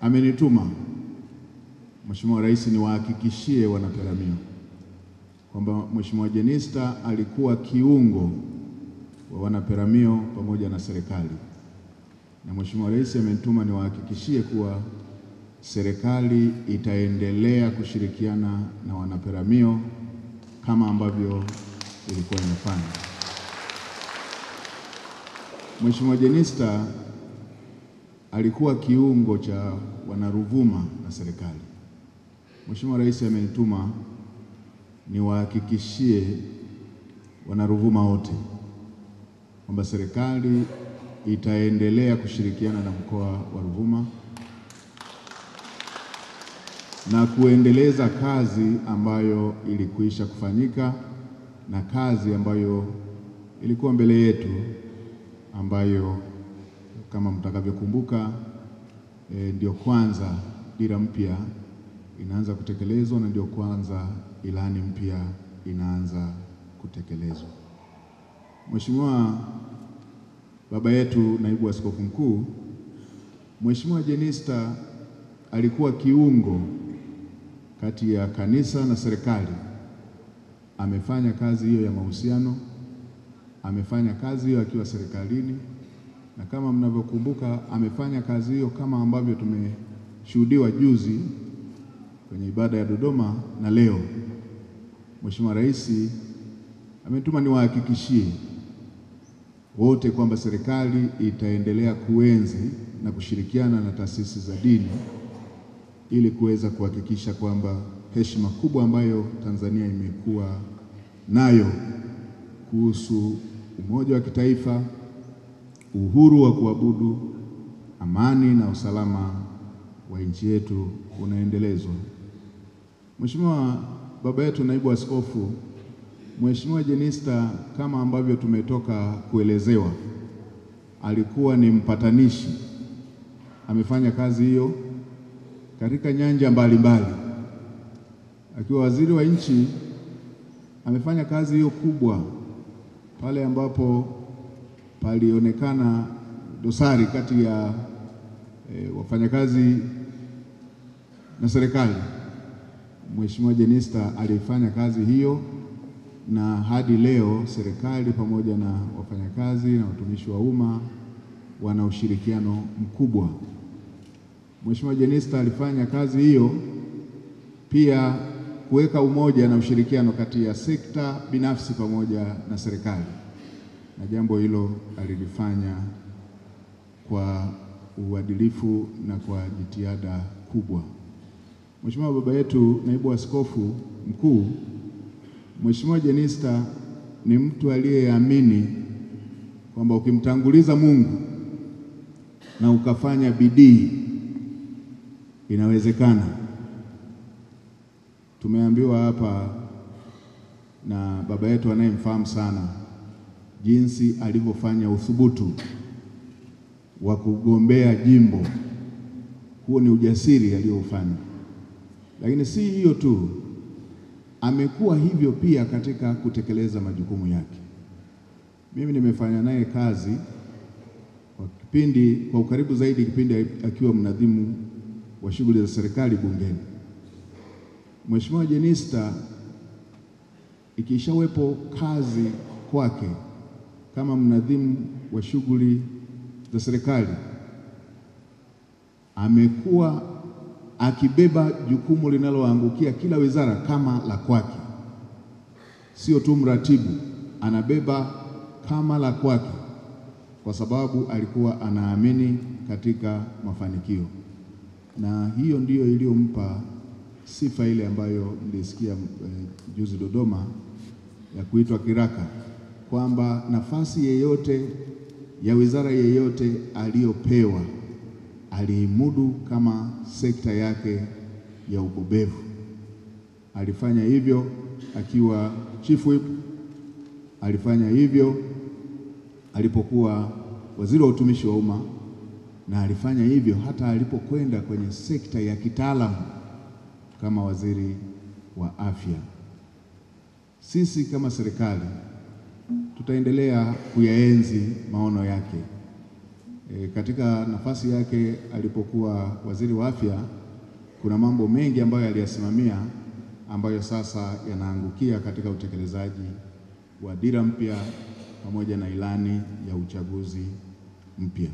Amenituma Mheshimiwa Rais niwahakikishie wanaPeramiho kwamba Mheshimiwa Jenista alikuwa kiungo wa wanaPeramiho pamoja na serikali, na Mheshimiwa Rais amenituma niwahakikishie kuwa serikali itaendelea kushirikiana na wanaPeramiho kama ambavyo ilikuwa inafanya. Mheshimiwa Jenista alikuwa kiungo cha wanaruvuma na serikali. Mheshimiwa Rais amenituma niwahakikishie wanaruvuma wote kwamba serikali itaendelea kushirikiana na mkoa wa Ruvuma na kuendeleza kazi ambayo ilikwisha kufanyika na kazi ambayo ilikuwa mbele yetu, ambayo kama mtakavyokumbuka ndio kwanza dira mpya inaanza kutekelezwa na ndio kwanza ilani mpya inaanza kutekelezwa. Mheshimiwa baba yetu naibu askofu mkuu, Mheshimiwa Jenista alikuwa kiungo kati ya kanisa na serikali. Amefanya kazi hiyo ya mahusiano, amefanya kazi hiyo akiwa serikalini, na kama mnavyokumbuka amefanya kazi hiyo kama ambavyo tumeshuhudiwa juzi kwenye ibada ya Dodoma na leo. Mheshimiwa Rais ametuma niwahakikishie wote kwamba serikali itaendelea kuenzi na kushirikiana na taasisi za dini ili kuweza kuhakikisha kwamba heshima kubwa ambayo Tanzania imekuwa nayo kuhusu umoja wa kitaifa, uhuru wa kuabudu, amani na usalama wa nchi yetu unaendelezwa. Mheshimiwa baba yetu naibu askofu, Mheshimiwa Jenista kama ambavyo tumetoka kuelezewa alikuwa ni mpatanishi. Amefanya kazi hiyo katika nyanja mbalimbali. Akiwa waziri wa nchi amefanya kazi hiyo kubwa pale ambapo palionekana dosari kati ya wafanyakazi na serikali. Mheshimiwa Jenista alifanya kazi hiyo, na hadi leo serikali pamoja na wafanyakazi na watumishi wa umma wana ushirikiano mkubwa. Mheshimiwa Jenista alifanya kazi hiyo pia kuweka umoja na ushirikiano kati ya sekta binafsi pamoja na serikali, na jambo hilo alilifanya kwa uadilifu na kwa jitihada kubwa. Mheshimiwa baba yetu naibu askofu mkuu, Mheshimiwa Jenista ni mtu aliyeamini kwamba ukimtanguliza Mungu na ukafanya bidii inawezekana. Tumeambiwa hapa na baba yetu anayemfahamu sana jinsi alivyofanya uthubutu wa kugombea jimbo. Huo ni ujasiri aliyofanya. Lakini si hiyo tu, amekuwa hivyo pia katika kutekeleza majukumu yake. Mimi nimefanya naye kazi kwa kipindi kwa ukaribu zaidi kipindi akiwa mnadhimu wa shughuli za serikali bungeni. Mheshimiwa Jenista ikishawepo kazi kwake kama mnadhimu wa shughuli za serikali, amekuwa akibeba jukumu linaloangukia kila wizara kama la kwake. Sio tu mratibu, anabeba kama la kwake kwa sababu alikuwa anaamini katika mafanikio. Na hiyo ndiyo iliyompa sifa ile ambayo mlisikia juzi Dodoma ya kuitwa kiraka, kwamba nafasi yeyote ya wizara yeyote aliyopewa aliimudu kama sekta yake ya ubobevu. Alifanya hivyo akiwa chief whip, alifanya hivyo alipokuwa waziri wa utumishi wa umma, na alifanya hivyo hata alipokwenda kwenye sekta ya kitaalamu kama waziri wa afya. Sisi kama serikali tutaendelea kuyaenzi maono yake. Katika nafasi yake alipokuwa waziri wa afya, kuna mambo mengi ambayo aliyasimamia ambayo sasa yanaangukia katika utekelezaji wa dira mpya pamoja na ilani ya uchaguzi mpya.